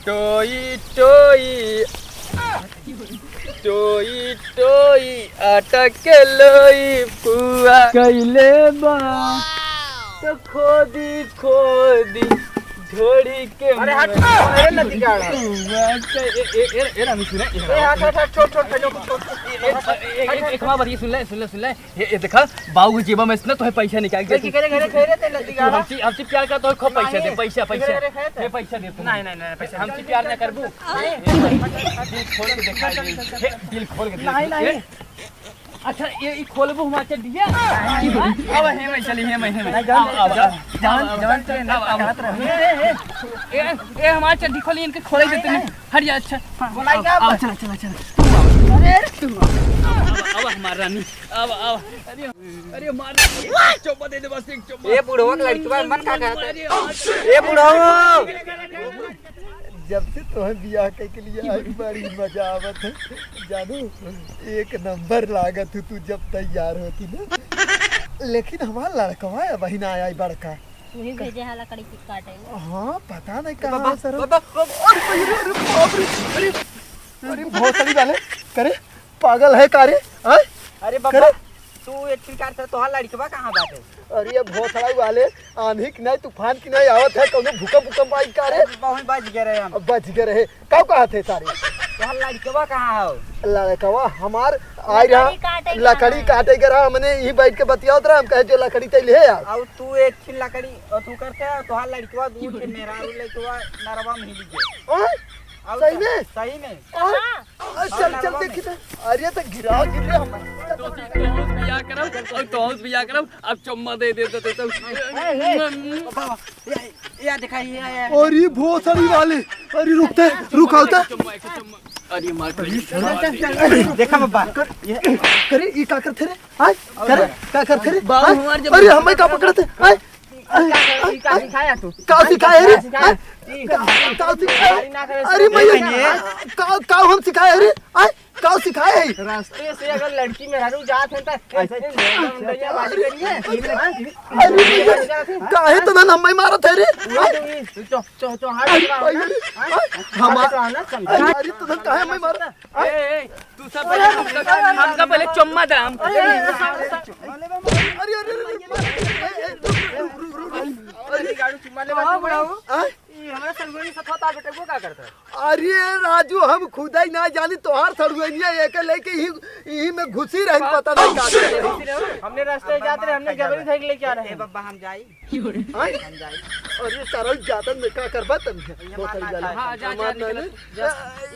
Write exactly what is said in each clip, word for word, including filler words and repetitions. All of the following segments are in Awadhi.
टोई टोई, टोई टोई, आटा के लोई पुआ। कैले बा तो खोदी खोदी ढोड़ी के अरे हट, मुआ। अरे नदी का आड़ा। पुआ के, ए, ए, ए, ए, रानी सुने, ए, ए, हट, हट, हट, छोड़, छोड़, छोड़, छोड़। ए, ए, ए, एक हमार बात ये सुन ले, सुन ले, सुन ले। ये, ये देखा, बाऊ के जेबा में से ना तोहे पैसा निकाल के करे, करे, करे, करे, ते लड़की तू का हमसे, हमसे प्यार करता हो, खूब पैसा दे, नहीं। पैसा, पैसा। करे, करे, करे, ए, पैसा दे तू। नहीं, नहीं, नहीं, पैसा हमसे प्यार ना करबू। नहीं। दिल खोल के दिखा दे। हे, दिल खोल के नहीं, दिखा दे। नहीं। अच्छा, ये, ये खोलबू हमार चड्डिया? अब हे मैं चली, हे मैं, हे मैं। नहीं, जान, अब, अब, जान, अब, जान, अब, जान, अब, ए, ए, ए, ए, हमार चड्डी खोली, इनके खोले देते नहीं। हट जा, अच्छा। हाँ, बोलाई अब, का अब, अब? चला, चला, चला। तू अब। अरे, तू अब। अब, अब, अब हमार रानी। अब, अब। अरे, अरे, मार। एक चुम्मा दे दे बस, एक चुम्मा। ए बुढ़वा के लड़की बा, मन का कहत है? अरे, ए बुढ़वा। जब से तोहे बियाह कइके लिए आई, बड़ी मजा आवत है। जानू, एक नंबर लागत हूँ तू जब तैयार होती ना। लेकिन हमार लड़कवा अबहिं ना आया बड़का। तू ही भेजे है लकड़ी की काटे। हाँ, पता नहीं कहाँ बाबा, है सर। बाबा, बाबा। अरे, अरे, अरे, बाप रे, अरे, अरे, भोसड़ी वाले, करे, पागल है का रे? हाँ? अरे बाबा, करे? तू एक प्रकार से तोहार लड़कवा कहाँ बाटे? अरे ये भोसड़ा वाले, आंधी की नहीं, तूफान की नहीं आवत है, कौनो भूकंप, भूकंप आई का रे? अरे बाबा, वहीं बच गए रहे हम। अब बच गए रहे। का कहत है सारे? तोहार लड़कवा कहाँ हो? लड़कवा हमार आई रहा, लकड़ी काटे के लकड़ी रहा। काटे के रहा, हमने यहीं बैठ के बतियावत रहा, हम कहे जो लकड़ी तैले है यार। और तू एक ठिन लकड़ी, और तू करते है, तोहार लड़कवा दू ठिन मेहरारू लड़कवा नरवा में हिल गए। ओए, और सही का? में? सही में। ओए, हाँ। आ, चल, चल, देखी तो। अरे, तो गिराओ, गिर रहे हम। तो, तो बियाह करब, और तो बियाह करब, अब चुम्मा दे दे, दे, दे, दे। ए, ए, बाबा, ये, ये देखा, ये, ये। अरे, भोसड़ी वाले, अरे, रुकते, रुक, आवता। चुम्मा, एक चुम्मा। अरे, मार कर। देखा बाबा, ये। करे, ये का करते रे? आय, करे, का करते रे? बाबू, आय, हमार जब अरे, हमें का पकड़ते? आय, ई का, ई का सिखाया तू? का सिखाए रे? का सिखाया? आय, ई का, का सिखाए? अरे, मैं ये, का, का हम सिखाए रे? आय, का सिखाए है? रास्ते से अगर लड़की मेहरारू जात है, तो ऐसे, ऐसे मुंडैया बाजी करिए। अरे भैया, काहे तो ना हमें मारत है रे? तू, तू, तू, तो, तो, तो, हाथ अरे लगा भैया रे, ना? हाँ? हमार, हाथ लगा ना, समझा। अरे, अरे, तो ना काहे हमें मारत? ए, ए, तू सब पहले हमका, हमका पहले चुम्मा दे, हम। अरे, अरे, अरे, अरे, अरे, अरे, रुक, रुक, रुक, रुक। अरे, गाड़ू चुम्मा ले, हाँ, बाबू। बुढ़ाऊ। हाँ? ई हमरा सड़ुआइन सथवा तार बेटे, वो का करता है? अरे राजू, हम खुदा ही ना जानी तोहार सड़ुआइनिया एके लेके ही, यही में घुसी रही, पता नहीं का करता है। हमने रास्ते जाते रहे, हमने जबरी धर के लेके आ रहे हैं। ए बाबा, हम जाई। आय? हम जाई। अरे सारा जातन में का करबा तब? ये बहुत मार सारी मार गाली। हाँ, जा, जा, हमार निकल, ना, जा।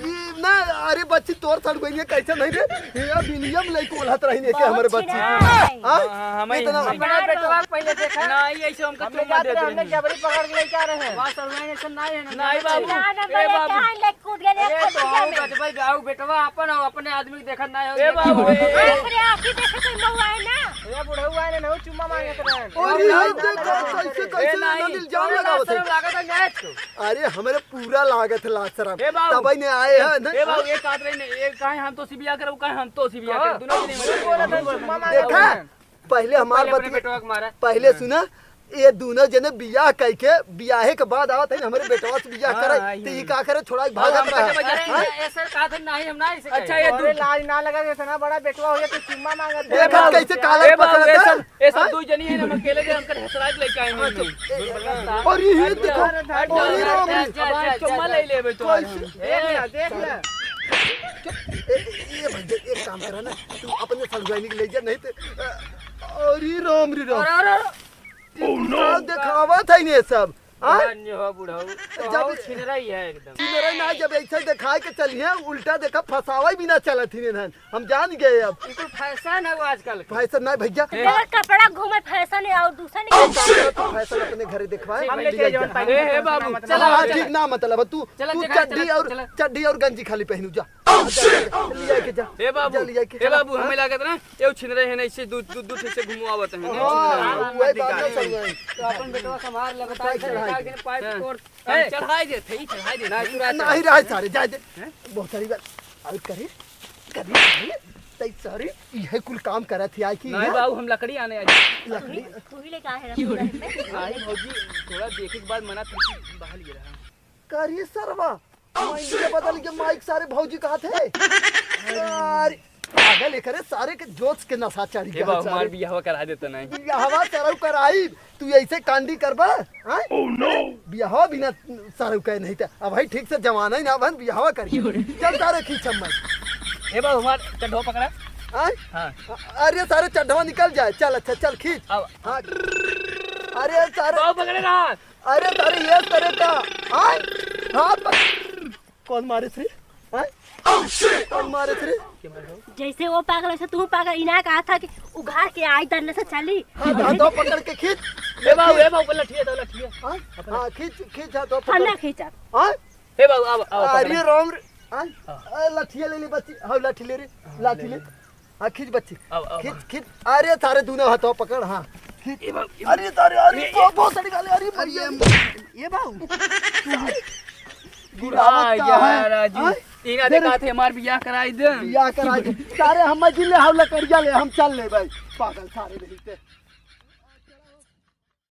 ई ना, अरे बच्ची, तोर सड़ुआइनिया कैसे नहीं रे? ये अब इनियम लेके ओलहत रही ने के हमरे बच्ची। हाँ? हाँ, हाँ, हम इतना ही, हम ही। अपना बेटवा पहले देखा। ना, ये ऐसे हमका हमने चुम्मा जाते दे रहे, हमने देंगे। जबरी पकड़ के लेके आ रहे हैं। वाह, सड़ुआइन ऐसा नहीं है ना। नहीं बाबू। ना, ना, ए बाबू। कहाँ ले कूद गए, ए, एक तो कुटिया हम में। बचबे जाऊ, बेटवा अपन और अपने आदमी के देखत ना हो, ए ये बाबू, बाबू। ए, ए। बाप रे, आँखी देखे कोई महुआ है ना। ए बुढ़ऊ आए ना, चुम्मा मांगत रहे। और ये ना, देख, ना, ना, कैसे, ना, कैसे ए, ना नहीं, दिल जान ना, लगावत है। शर्म लागत है, ना इसको। अरे, हमरे पूरा लागत है लाज शरम। ए बाबू। तबई ने आए हैं ना। ए बाबू, एक बात रही ने, एक काहे हम तो सिबिया करे, वो काहे हम तो सिबिया करे, हाँ। दोनों जने बोला था, चुम्मा मांगा देखा? हुआ है। पहले हमार पहले अपने बतिया, बेटवा के मारा। पहले हाँ। सुना, ये दोनों जने बियाह कइके, बियाहे के बाद आवत है ना, हमरे बेटवा से बियाह हाँ, करे, हाँ, तो ये हाँ। का करे, छोड़ा के भागत रहा। अरे, हाँ? ऐसे कहा था, नहीं, हम ना ऐसे अच्छा, कहे। ये अरे, दू- लाज ना लगा, इतना बड़ा बेटवा हो गया, तो चुम्मा मांगत है। देखा कैसे कालर ए बाबू, पकड़ता ये है? सब, ये सब हाँ? दू जनी है ना, हम अकेले के हमके हंसराज लेके आए हैं। अच्छा, ए, और ये, ये देखो, अरे, अरे, राम रे। जा, जा, अब आज जा, चुम्मा जा, ले लेबे तो। कैसे? देख ले, देख ले। ए, ए, ये भैया, एक काम करा ना, तू अपने सड़ुआइन के ले जा, नहीं तो, अ, अरे राम रे राम। अरे, अरे, अरे। Oh no! का देखावत है ये सब? हाँ? धन्य हो बुढ़ऊ। जब तो छिनरा ही है एकदम। छिनरा ना, जब ऐसे दिखाए के चलिए, उल्टा देखा फंसावा ही बिना चलत ही नहीं। हम जान गए अब। ये तो फैशन है वो आजकल का। फैशन नहीं भैया। ए। यार कपड़ा घूमे फैशन है और दूसरा नहीं। एक काम करो, तू फैशन अपने घरे दिखवाए, ठीक हम ले लेके जाए। जाओ, ए, ए बाबू, मतलब। चला, हाँ, चला। ठीक ना मतलब, तू, चला, तू चला, चड्डी चला, और, चला। चड्डी और गंजी खाली पहनू, जा। जा, जा, जा, लिया के जा। ए बाबू, जा, लिया के ए चला। बाबू, हाँ? हमें लागत ना, ये छिनरे हैं ना, इससे दू, दू, दू ठे से घुमवावत हैं। हाँ, हाँ, वही बात ना चल रहा है। तो अपन बेटवा संभाल ले, बता, चढ़ाई दे। पाइप हाँ। तोड़। ए, चढ़ाई दे, थे, चढ़ाई दे। नहीं, तू रात नहीं रहा है सारे, जाए दे। हैं? बहुत सारी बात। अरे करे, कभी नहीं, तई सारी, यह कुल काम करा थी, आई की नहीं यार? बाबू, हम लकड़ी आने आए। लकड़ी? तू ही लेके आए हैं अपने घर में। आई भौजी, थोड़ा देखे के बाद मना फिर बाहर ये रहा। करिए सरवा, माइक के बदल के माइक सारे भौजी कहत है। अरे, पागल एकरे सारे के जोश के नशा चढ़ ए गया बाबू, हमार सारे। बियाहवा करा देता नहीं। बियाहवा सरऊ कराई, तू ऐसे कांडी करबा? हाँ? बियाहवा बिना सरऊ कहे नहीं था। अब भाई ठीक से जमाना ही ना बन, बियाहवा करी। चल सारे खींच हम। ए बाबू, हमार चड्ढवा पकड़ा। हाँ? हाँ। अरे सारे चड्ढवा निकल जाए। चल अच्छा, चल खींच। अब हाँ। अरे सारे बाबू पकड़े ना। अरे सारे ये सारे का। हाँ? हाँ प-, कौन मारे रे? हाँ? कौन मारे रे? जैसे वो पागल, वैसे तू पागल। इना कहा था कि उघार के आई दन्ने से चली। हाँ, हाँ, तो पकड़ के खींच। ए बाबू, ए बाबू, लठिया दो, लठिया। हाँ? हाँ, खींच, खींच, हाँ, तो हम पकड़। ना खींचा। हाँ? हे बाबू, अब, अब अरे पकड़। राम रे। हाँ? हाँ। ए, लठिया ले ले बच्ची। हाँ, लाठी ले रे। लाठी ले। हाँ, खींच बच्ची। अब, अब। खींच, खींच। अरे सारे दोनों हाथों पकड़, हाँ। खींच। ए बाबू, ए बाबू। अरे सारे, अरे ए, तो बहुत सड़ी गाले, अरे अरे मरिया। ये, ये बाबू। गिरावत हाँ, का यार, है? राजू। हाँ? इना दे देखा रे। थे, हमार बियाह कराई दे। बियाह कराई दे। सारे हम जिले हम लकड़िया ले, हम चल ले भाई। पागल सारे नहीं थे।